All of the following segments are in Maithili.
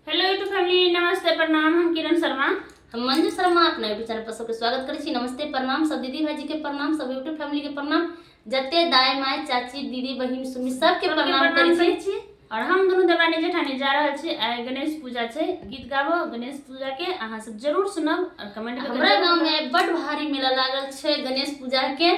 हेलो यूट्यूब फैमिली, नमस्ते, प्रणाम। हम किरण शर्मा, हम मंजू शर्मा अपना यूट्यूब चैनल पर सबके स्वागत करै छी। नमस्ते, प्रणाम, सब दीदी भाईजी के प्रणाम, सब यूट्यूब फैमिली के प्रणाम, जते दाय my चाची दीदी बहिन सुमी सबके प्रणाम करै छी। छी। और हम दुनू देवरानी जेठानी जा रहल छी। आइ गणेश पूजा छै, गीत गाबो गणेश पूजा के, अहाँ सब जरूर सुनब और कमेंट करके हमरा जरूर गांव में बड भारी मेला लागल छै गणेश पूजा के।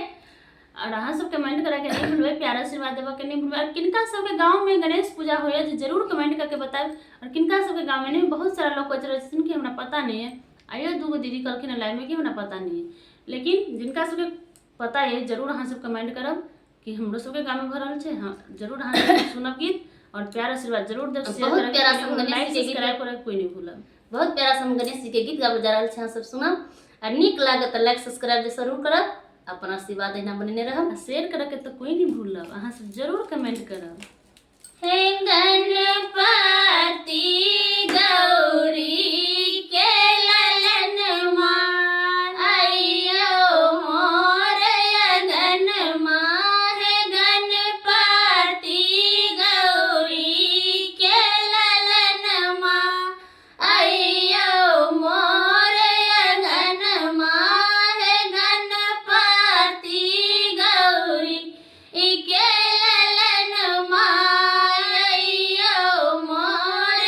और अहाँ सब कमेंट करे के नहीं भूलबै, प्यार आशीर्वाद देबऽ के नहीं भूलबै। और किनका सबके गाँव में गणेश पूजा होइए जे जरूर कमेंट करके बतायब, और किनका सबके गाँव में नहीं। बहुत सारा लोग कहैत रहै छथिन कि हमरा पता नहीं है। आइयो दूगो दीदी कहलखिन लाइव में कि हमरा पता नहीं है, लेकिन जिनका सबके पता है जरूर अहाँ सब कमेंट करब कि हमरो सबके गाँव में भऽ रहल छै। हाँ, जरूर अहाँ सब सुनब गीत और प्यार आशीर्वाद जरूर देब, शेयर बहुत करब, प्यारा सब गणेश लाइक जी के गीत। सब्सक्राइब करब कोई नहीं भूलब। बहुत प्यारा सब गणेश जी के गीत गाबऽ जा रहल छै, अहाँ सब सुनब आ नीक लागत तऽ लाइक सब्सक्राइब जे जरूर करब। अपन आशीर्वाद एहिना बनेने रहब आ शेयर करऽ के तऽ कोई नहीं भूलब, अहाँ सब जरूर कमेंट करब। हे गणपति गौरी के ललनमा, अइयो मोर अंगनमा। हे गणपति गौरी के ललनमा, अइयो मोर अंगनमा। हे गणपति गौरी के ललनमा, अइयो मोर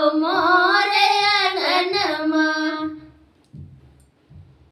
हो।